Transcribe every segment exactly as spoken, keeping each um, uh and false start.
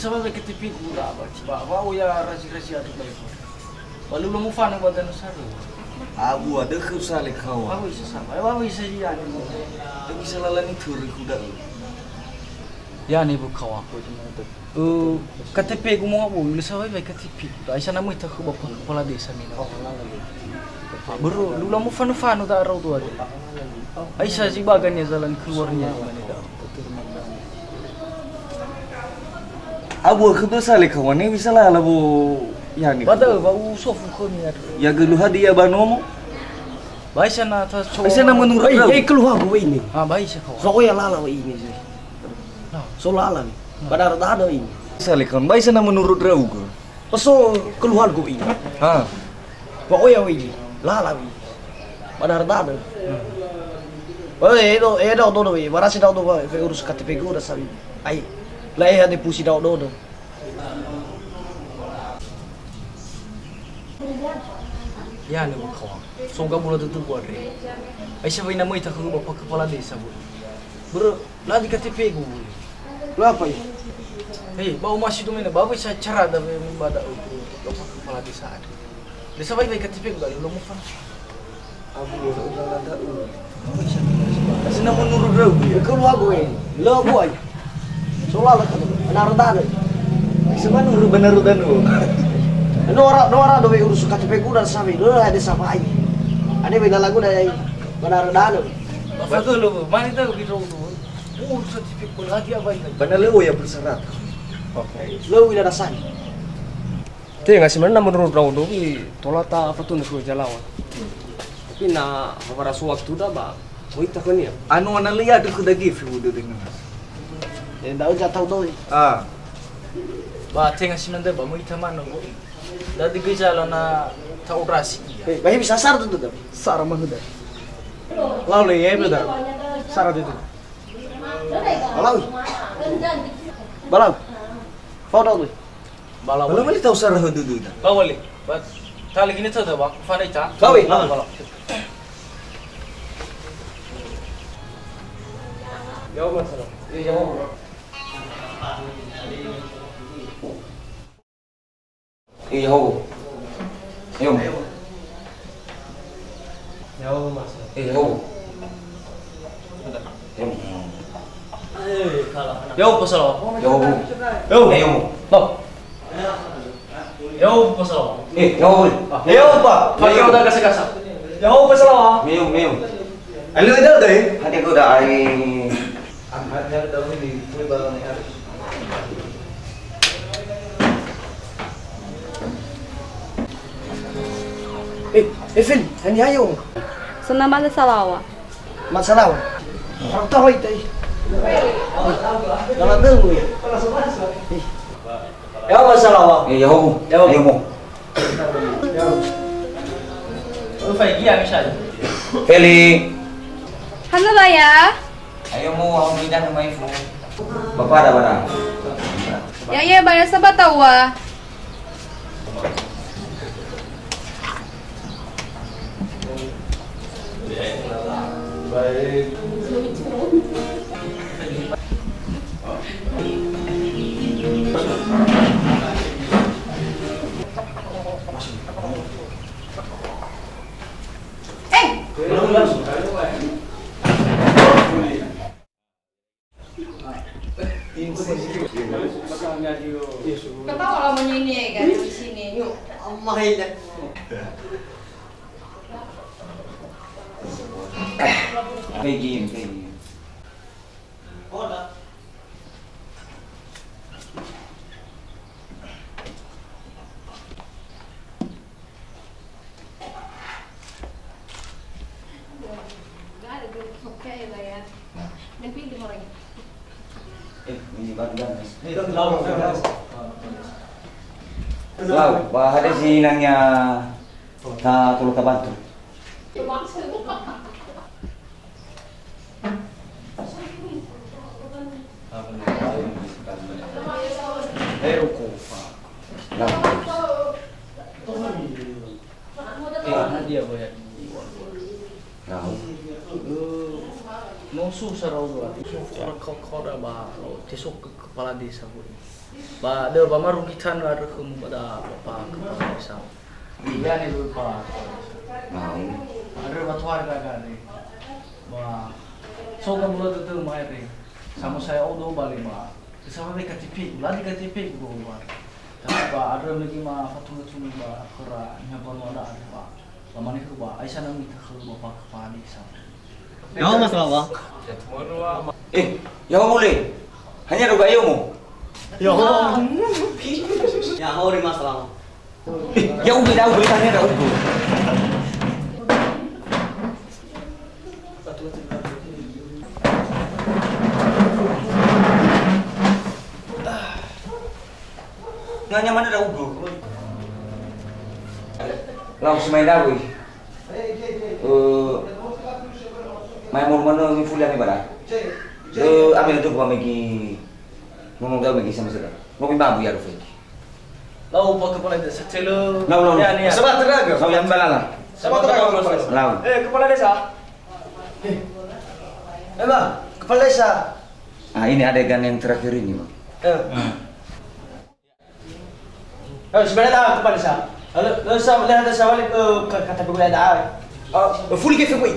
Sabab K T P-gu da ba, ba, ba, oh ya, razi-razi adu ba itu. Ba lö mufanö ba danö sarö. Abu ada khöu sale kawan. Ba, oh, isa sama. Ba, oh, isa iya. Tapi bisa lalani turi kuda. Ya, ne bu kawan. Eh, K T P-gu mo abu, lö sawai bai K T P. Aisa na möi takhö ba kepala desa mina. Bro, lö mufanö-fanö da rau tu ada. Aisa zi bagan ya jalan keluarnya. Abu khöu sale kawan, ne bisa lala bo yani. Ba da'ö, ba usofu khömi ya. Ya gelu hadi ya ba nomo. Ba isa na ta so. Isa na menurut. Eh, eh, keluarga wa ini. Ah, ba isa kawan. So ya lala wa ini. Nah. So lala ni. Ba dara-dara ini. Sale kawan, ba isa na menurut rau ke? Ba so keluarga wa ini. Ah. Ba oya wa ini. Lala wa ini. Ba dara-dara. Ba eh, do, eh, do, do, do, barasi do, do, fe urus K T P-gu da sawi. Ai. La eh, ade pusi do, do, do. Ya, ne bu kawan. So gabula tutu ku andre. Aisa bai na möi takhö ba kepala desa bu. Bro, la di K T P-gu bu. Lo apa ya? Hei, ba umasi domena, ba bisa cara da be ba da'ö ku ba kepala desa andre. Desa bai bai K T P-gu da lö mufanö. Abu, udah ada. Sina menurut rau ya. Keluar gue. Lo gue. Soal kan. Benar dan. Sina menurut benar dan. No ora, no ora do we urus K T P-gu da sawi. Lo ada sawi. Ada beda lagu da ya. Benar dan. Ba fagölö, mane tö gitu. Urus K T P-gu lagi apa ini? Benar lo ya persyaratan. Oke. Lo wi da sawi. Tenga si manö na menurut ndra'odo wi tola tafatunö khö Jalawa. Tapi na hawara so waktuda ba möi takhönia. Anu ana lö ya'andrö khö dagi fi wudu dengan. Eh, ndra'o ja tau doi. Ah. Ba tenga si manö ba möi tamanö. Dadi göi jala na ta'odrasi ia. Eh, ba he bisa sara tutu da. Sara mahöda. Lau le ye beda. Sara tutu. Balau. Balau. Fao da'ö. Balau. Balau bali tau sara hödödöda. Balau bali. Ba tali gini tau da, Bang. Fana ita. Bawi. Balau, balau. Ya'o, Mas. Iya, ya'o. Eh, ya'o. Ya'o. Ya'o, Mas. Eh, ya'o. Ya'o. Ya'o, pasal apa? Ya'o. Ya'o. Eh, ya'o. Loh. Ya'o, pasal apa? Eh, ya'o. Ya'o, Pak. Pakai udah kasih kasar. Ya'o, pasal apa? Ya'o, ya'o. Ayo, udah deh. Hati aku udah ai. Eh, Evel, hani ayo. Sana mala salawa. Masalawa. Orang tahu itu. Dalam dulu ya. Eh. Ya, masalawa. Eh, ya, Om. Ya, Om. Ayo, Om. Lu Faigi ya, misalnya. Feli. Halo, Baya. Ayo, Mu, aku pindah ke Maifu. Bapak ada barang. Ya, ya, Baya, sabar tahu, ah. Baik. Eh! Ketawa lah menyanyi kan di sini. Yuk, Allah ya. Pegi, Pegi. Eh, ini baru dah, Mas. Eh, lau, lau. Lau, ba hade si nanya ta tolo tabantu. No susah rau dua. Orang kau-kau dah ba, oh, tesok ke kepala desa, Bu. Ba, ada ba marugi tanah ada ke mu pada Bapak kepala desa. Iya nih, Bu, Pak. Nah, ini. Ada batu harga kan nih. Ba, so kan mulai tuh, tuh, main nih. Sama saya, oh, dua balik, Pak. Sama K T P, ulah di K T P, Bu, Pak. Tapi, Pak, ada lagi mah patung-patung, Pak, kera nyapa no ada, Pak. Lamane khöu ba, aisa na mita khöu ba Pak Kepala Desa. Nyaho, Mas Rama? Eh, ya'o mole. Hanya do gayo mo. Ya'o. Ya'o, Mas Rama. Eh, ya'o, beda, beda, beda, beda. Nanya mana dah ugo? Langsung main dawi. Eh, mai mor mana ni fulia ni bara? Eh, ambil tu gua megi. Ngomong gua megi sama sudah. Mau main babu ya, Rufiki. Lau, Pak Kepala Desa, celo. Lau, lau. Ya, nih, ya. Sabar, teraga. Lau, yang balala. Sabar, teraga, Pak Kepala Desa. Lau. Eh, Kepala Desa. Eh, Bang, Kepala Desa. Ah, ini adegan yang terakhir ini, Bang. Eh. Eh, sebenarnya dah, Kepala Desa. Lalu, lalu saya melihat ada sawali, eh, ke-, kata begula dah. Oh, full ke full.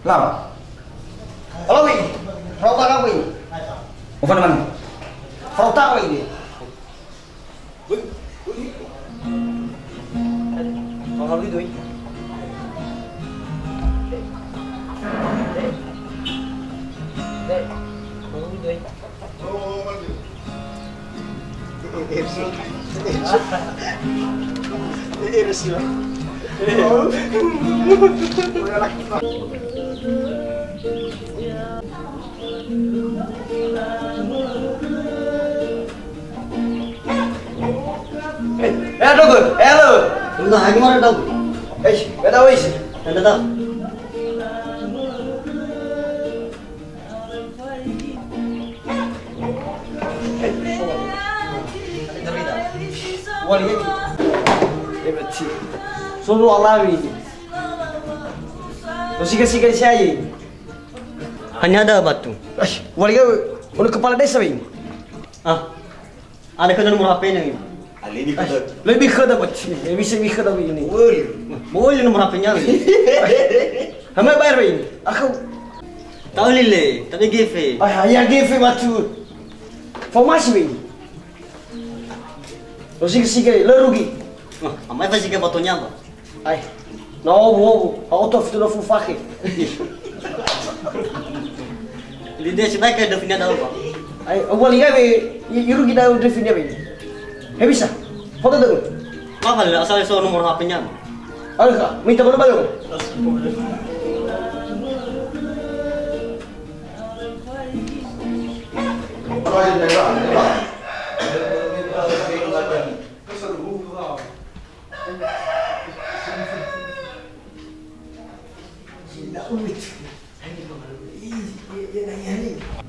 Lau. Kalau ini, rau tak apa ini? Ufan mana? Rau tak apa ini? Eh, eh, aduh, gue. Eh, halo. Enggak, hanya orang tahu. Eh, nggak tahu, is. Nggak tahu. Eh, wali, eh. Eh, berarti. Solo alawi. Lo siga-siga si aye. Hanya ada batu. Ash, wali ga, ono kepala desa ini. Ah, ada kan nomor H P-nya ini. Lebih khöda, Pak. Lebih, lebih khöda ini. Woi. Woi, nomor H P-nya ini. Hama bayar ini. Aku. Tahu lile, tapi G V. Ah, ya G V batu. Formasi ini. Lo siga-siga, lo rugi. Wah, amai fa siga batonya, Pak. Ai. Na obu, obu. Auto fitu na fufahe. Lide si naik ke Davinia daun, Pak. Ai, obu liga be, i-, iru kita Davinia be. He bisa. Foto dulu. Apa, asal so nomor H P-nya, Pak. Ayo, Kak, minta baru-baru.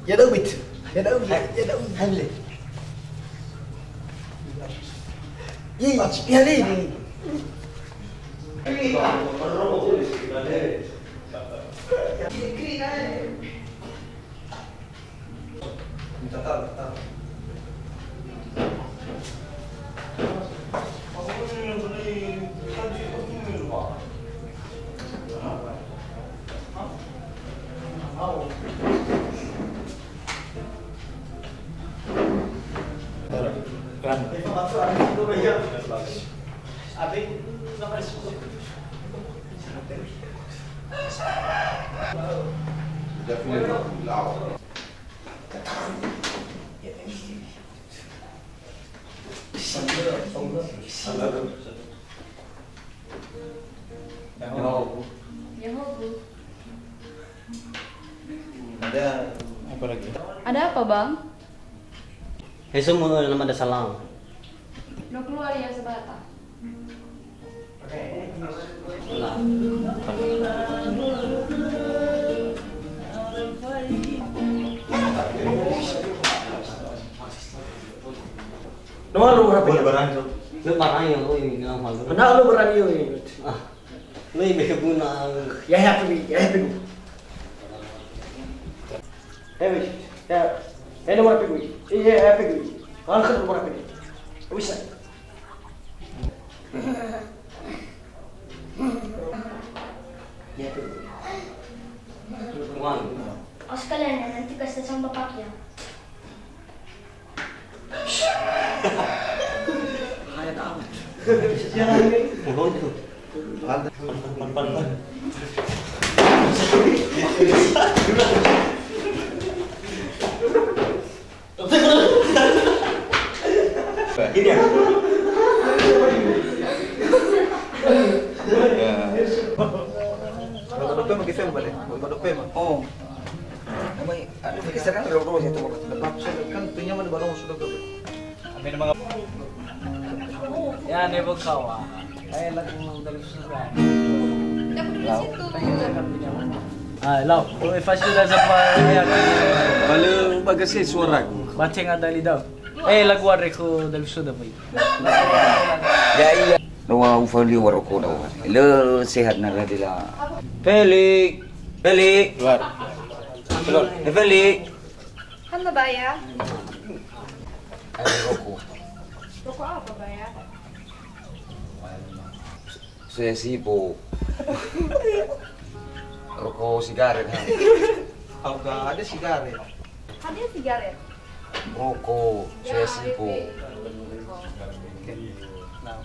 Ya, Daud. Ya, Daud. Ya, Daud. Hai, beli. Ih, ya, Daud. Ada apa lagi? Ada apa, Bang? He, semua nama ada salam. No keluar ya sebentar. No, lu berapa? Lu barang ya, lu ini nggak malu. Kenapa lu berani ini? Ah, lu ini kebun, ah. Ya, ya, pergi, ya, ya, pergi. He, wis. He, he, nomor H P gue. Iya, H P gue. Mana kan nomor H P gue? Bisa. Ya, tuh. Uang. Oh, sekalian ya, nanti kasih sama bapaknya. Bahaya amat. Siapa lagi? Mulut itu. Gini ya. Ya. Baru dope mah kita balik. Baru dope mah. Oh. Kami, anu, kita sekarang ro-ro ya, teman. Kan punya mana baru sudah ke? Ya, nebo kawa. Eh, lagu dari Sudan. Lau. Ah, lau. Oh, eh, fasih dah sapa, ya. Bale bagas suaraku. Baceng ada lidah. Eh, lagu Areko dari Sudan, Pak. Ya, iya. Noa ufali waroko dawa. Le sehat na radila. Felix. Felix. Keluar. Keluar. Eh, Felix. Halo, Baya. Ayo, roko. Roko apa, Baya? Saya sibuk. Roko sigaret, ha. Hau gak ada sigaret. Ada sigaret. Roko, saya sibuk. Nah,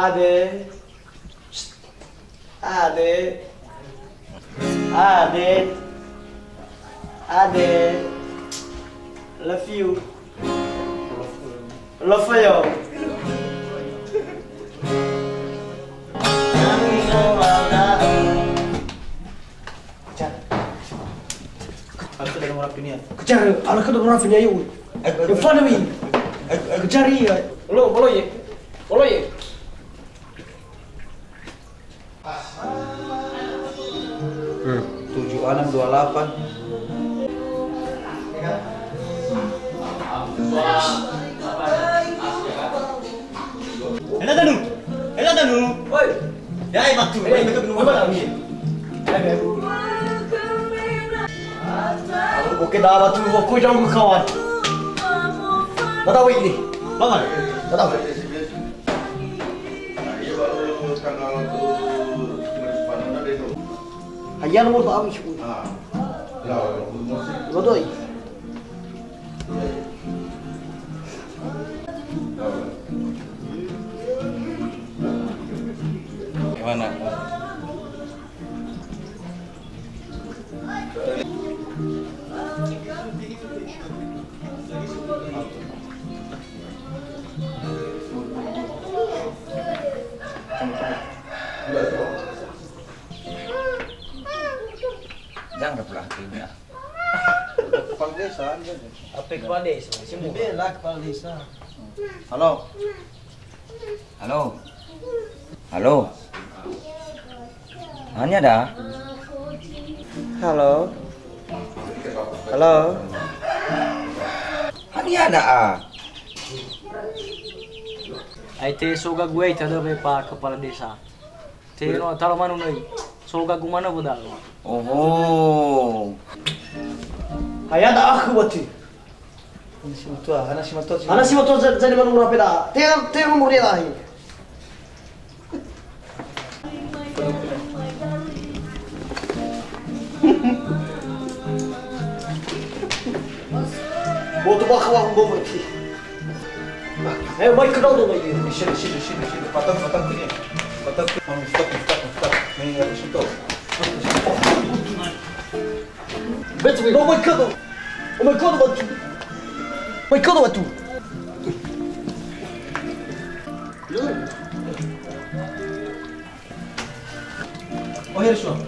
Ade. Ade. Ade. Ade. Love you. Love you. Kejar. Harus ada nomor H P-nya. Kejar, ala kada nomor H P-nya, yuk. Eh, eh, eh. Follow me. Eh, eh. Kejar ia. Lo, follow ye. Follow ye. Hmm. Tujuh enam dua delapan. Hela tanu, hela tanu. Woi. Ya, eh, batu. Eh, batu, batu. Oke, dah batu. Aku jauh ke kawan. Nggak tahu ini. Bang, nggak tahu. Nah, iya, baru tanggal tujuh belas Ramadan deh, tuh. Hayal mau tahu, ah. Lah, lu masih. Lo doi. Gimana? Jangan pula H P-nya. Kepala desa aja. Apa kepala desa? Sibuk. Bela kepala desa. Halo. Halo. Halo. Hanya ada. Halo. Halo. Hanya ada, ah. Ai te so gagu ai tada we pa kepala desa. Te no talo manu noi. So gagu mana bodal. Oho. Hanya ada aku bati. Hana si matua, hana si matua. Hana si matua za-, jadi manu murape da. Te, te umur dia lahi. Boto bakhawa umbo mati. Eh, mai kedau do mai. Sini, sini, sini, sini. Patang, patang sini. Patang. Stop, stop, stop. Ini harus stop. Betul, oh my God. Oh my God, batu. Oh my God, batu. Oh, here, sure.